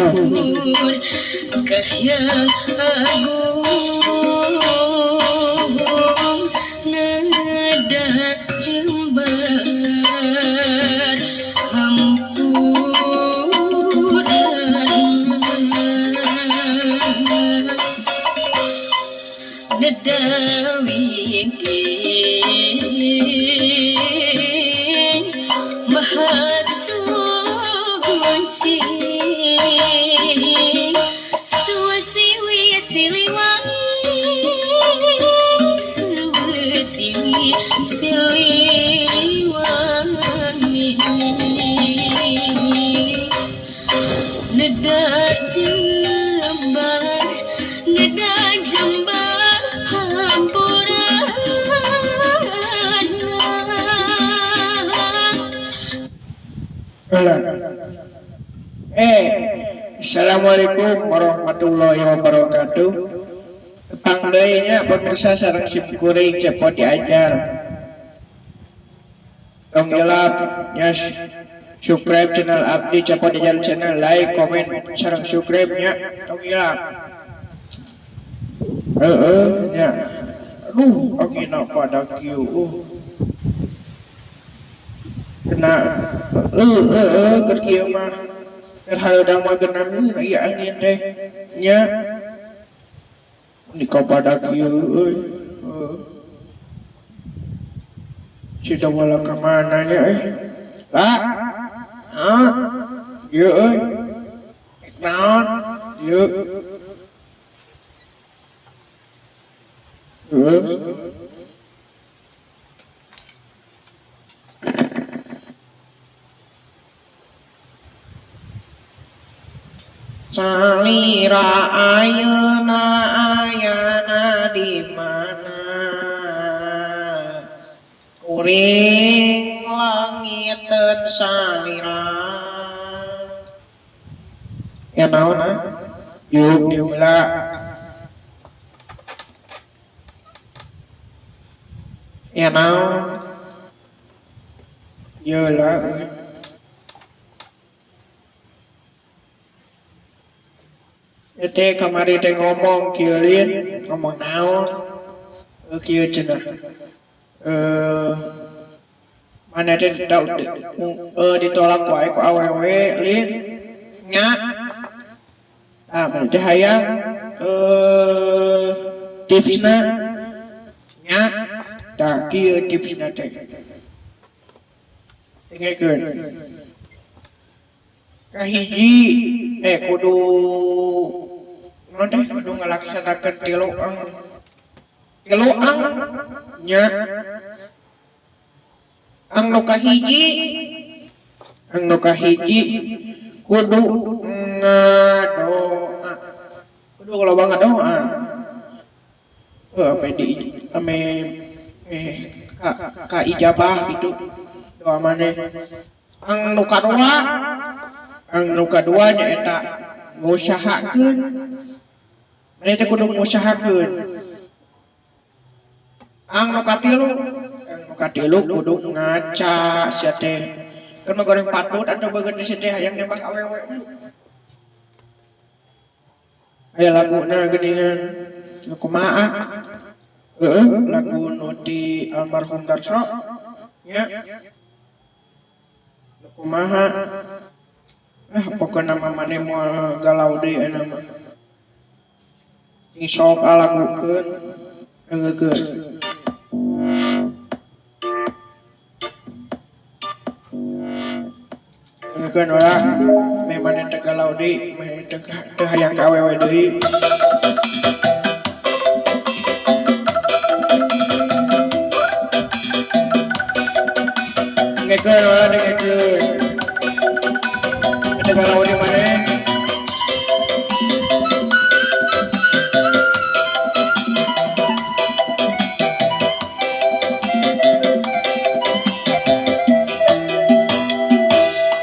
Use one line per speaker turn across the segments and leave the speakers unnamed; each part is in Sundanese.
Luhur Kahhyang Agung Nada jembar hampurana Nada wingking Maha Suci Suwesiwi Siliwangi Suwesiwi Siliwangi Neda jembar Neda jembar hampurana.
Alah. Assalamualaikum warahmatullahi wabarakatuh. Tepang deui nya pemirsa sareng sim kuring Cepot Diajar. Tong hilap nya subscribe channel abdi Cepot Diajar channel, like, komen sareng subscribe nya, tong hilap. Heeh nya. Aduh, angina pada kieu. Kena keur kieu mah. Keur hareudang mah geunah ieu angin teh nya. Di kapada kieu euy. Heuh. Sida wala ka mana nya euy? Lah. Hah? Ieu euy. Naon? Ieu. Heuh. Salira ayeuna ayana di mana? Kuring langiteun salira. Ya naon ah? Yuk diheula. Ya naon? Ieu lah euy. Teh kamari teh ngomong kieu lin, ngomong naon? Kieu cenah. Mana teh ditolak wae ku awewe lin. Nya. Ah, mana teh hayang tipsna nya. Tah kieu tipsna teh. Dengekeun. Kahiji kudu naon teh kudu ngalaksanakeun tilu ang. Tilu ang nya. Ang nu kahiji, ang nu kahiji kudu ngadoa. Kudu loba ngadoa. Ame di ame ka ijabah gitu doa maneh. Ang nu kadua, ang nu kadua nyaeta ngusahakeun. Maneh teh kudu ngusahakeun. Ang nu katilu, ang nu katilu kudu ngaca sia teh. Keur mah goreng patut atau beungeut sia teh hayang nembak awewe mah. Aya laguna geuningan nu kumaha? Heueuh, lagu nu ti almarhum Darso nya. Nu kumaha? Ah, pokona mah maneh moal galau deui ayeuna mah. Cing sok alagukeun, dengekeun. Dengekeun ulah meh maneh teh galau deui, meh teu hayang ka awewe deui. Dengekeun ulah dengekeun. Teu galau deui maneh.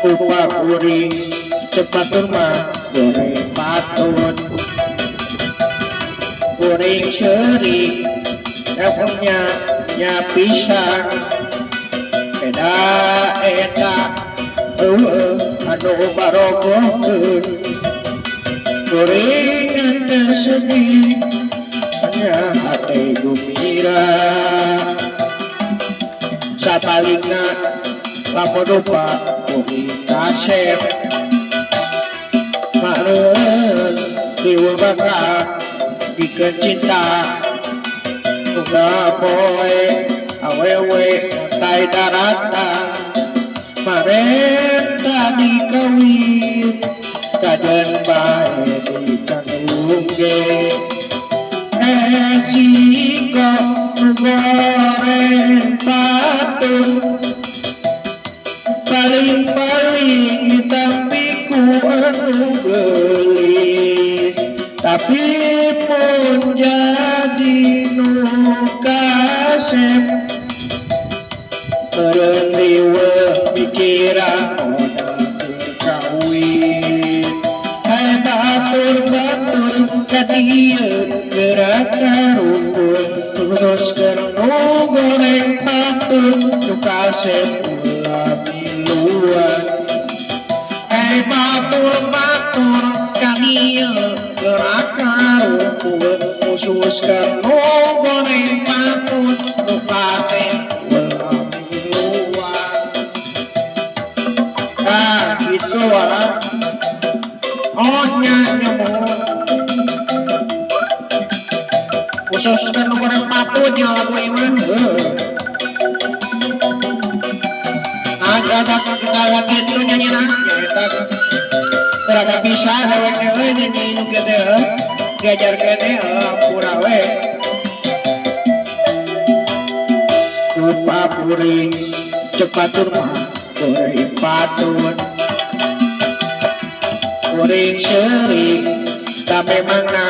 Lupa kuring cepat mah goreng patut. Kuring seurik punya nya pisang. Beda eta anu barogokeun. Kuring teu sedih hanya hate gumira sabalikna lamun rupa kuring kasep maklum riweuh bakal bikeun cinta uga poe awewe tai daratan marenta dikawin kajen bae dicandung ge resiko goreng patut paling-paling ditampi ku anu geulis tapi pun jadi nu kasep meureun riweuh mikiran modal keur kawin hae batur-batur ka dieu geura karumpul terus keur nu goreng patut nu kasep ulah miluan hae batur-batur ka dieu geura karumpul khusus keur nu goreng patut nu kasep ulah miluan. Nah gitu lah. Oh nya nyebut khusus keur nu goreng patut nya lagu ieu mah. Heuh. Nah, ada kendala kitu nyanyina nyaeta rada bisa dewek euy nyanyi nu kieu teh heuh. Diajarkeun teh hampura we. Rupa kuring ceuk batur mah goreng patut kuring seurik da memangna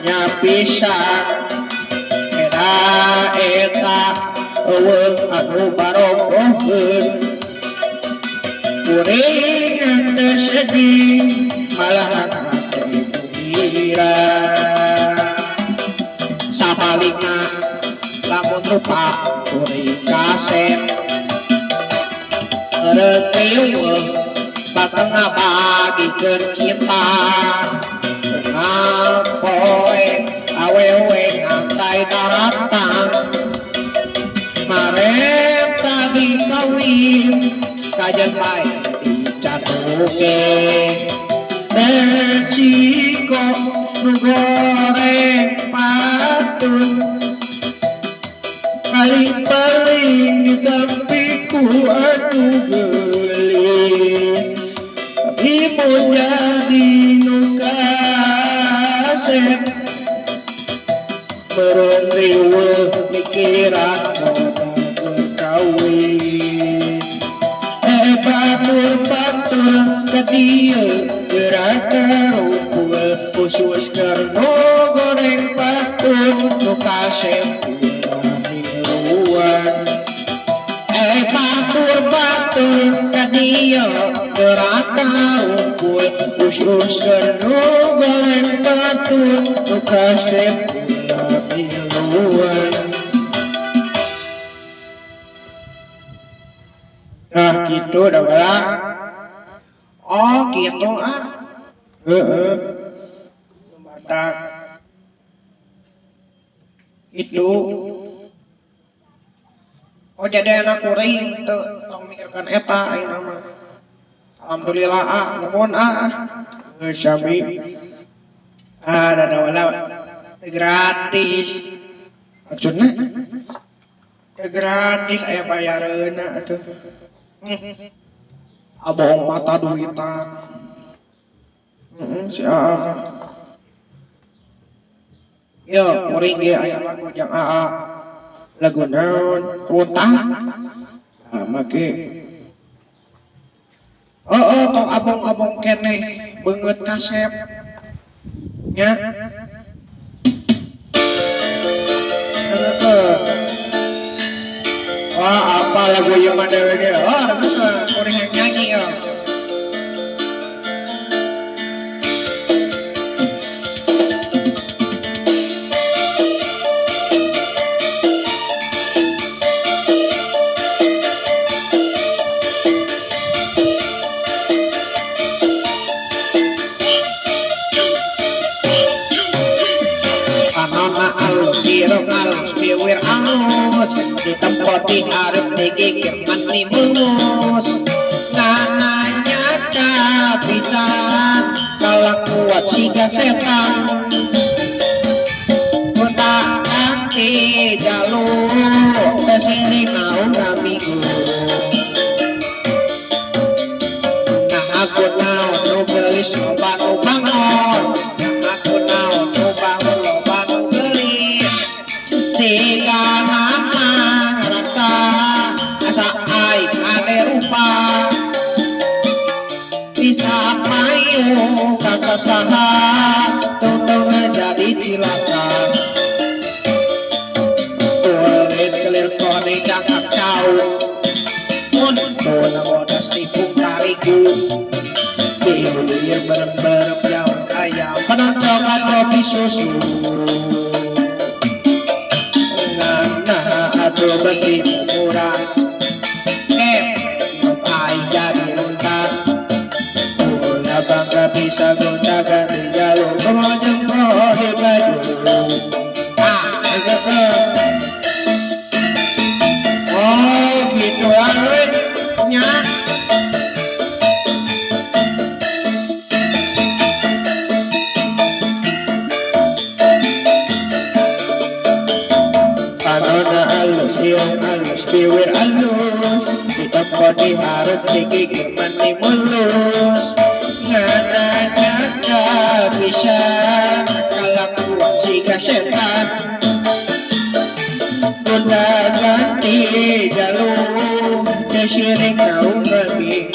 nya pisan eta eta eueuh anu barogoheun kuring teu sedih malahan hate gembira sabalikna lamun rupa kuring kasep meureun riweuh bakal ngabagikeun cinta ngapoe awewe ngantai daratang mareta dikawin kajen bae dicaduke resiko nu goreng patut paling-paling ditampi ku anu geulis tapi mun jadi nu kasep meureun riweuh mikiran modal keur kawin batur-batur ka dieu geura karumpul khusus keur nu goreng patut nu kasep ulah miluan batur-batur ka dieu geura karumpul khusus keur nu goreng patut nu kasep ulah miluan. Nah gitu dah bala. Oh gitu ah. Heeh. Batak. Itu. Oh jadi anak kuring teu tong mikirkeun eta ayeuna mah. Alhamdulillah ah, nuhun ah. Geus sami. Ah da wala gratis. Maksudna gratis aya bayareunna atuh. Abohong mata duitan. Si Aa. Yo, kuring ge aya lagu jang Aa. Lagu naon? Runtah. Sama ge. Oh, tong abong-abong keneh beungeut kasep. Nya. Wah, apa lagu ieu mah dewe ge? Oh, kuring yang nyanyi yo. Irung alus biwir alus ditempo diharep digigir mani mulus nanya kapisan kalakuat siga setan tak ganti jalur tesiring naon kamigu nah aku naon nu geulis loba nu bangun nah aku naon nu bangun loba nu geulis siga nama ngarasa asa aing ade rupa bisa payu kasasaha tungtung jadi cilaka kulit kelir kone cakap cau mun bodas tipung tarigu bibir berem-berem jauh ayam penontongan kopi susu nah atuh beti murah aing jadi luntar ulah bangga bisa gonta ganti jalur kemojeng pohe baju ah oh gitu nya. Panona alus, irung alus, biwir alus ditempo diharep digigir mani mulus ngananya bisa kalakuan siga setan udah ganti jalur tesiring naung lebih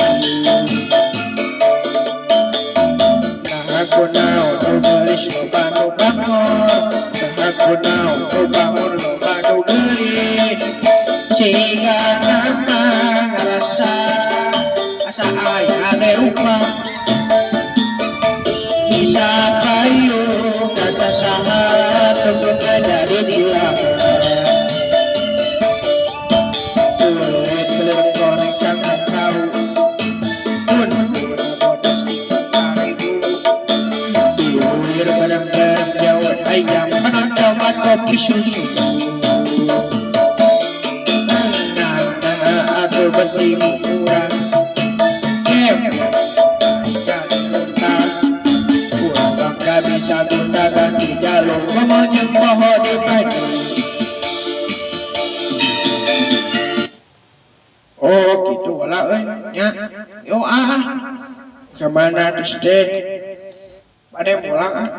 nah aku naon nu geulis loba nu bangor nah aku naon nu bangun loba nu geulis siga nama ngarasa asa aing ade rupa bisa payu kasasaha tungtung jadi cilaka kulit kelir koreng cangkang kau pun bodas tipung tarigu bibir berem-berem jauh ayam penontongan kopi susu nah aku beti murah bangga bisa gonta ganti jalur memonyong poho di baju. Oh gitu lah euy nya. Yo ah. Kemana terus deh? Bade mulang ah.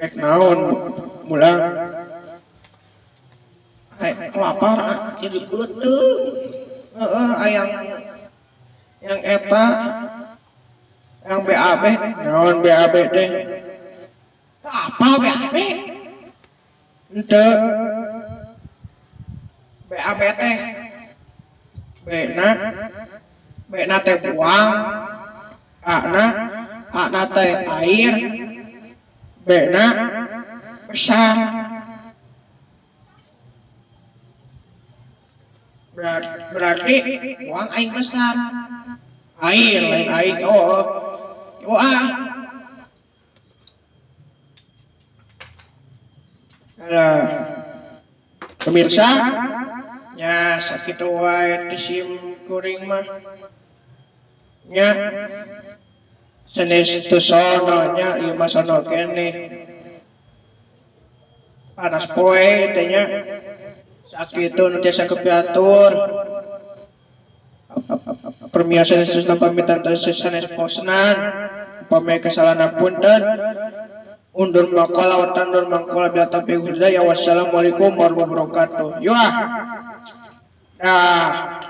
Rek naon mulang. Ai lapar ah jadi beuteung. Heeh ayang yang eta yang BAB naon BAB teh apa BAB henteu BAB teh B na teh buang A na teh air B na besar berarti buang air besar air lain air oh oh ah. Nah, pemirsa nya sakitu wae ti sim kuring mah nya sanes teu sono nya ieu mah sono keneh panas poe teh nya sakitu nu tiasa kepiatur permiyosan sanes pamitan sanes posnan upami kesalahan punten undur maqala wa tandur maqala bila taufiq hidayah. Wassalamualaikum warahmatullahi wabarakatuh. Yo ah. Nah.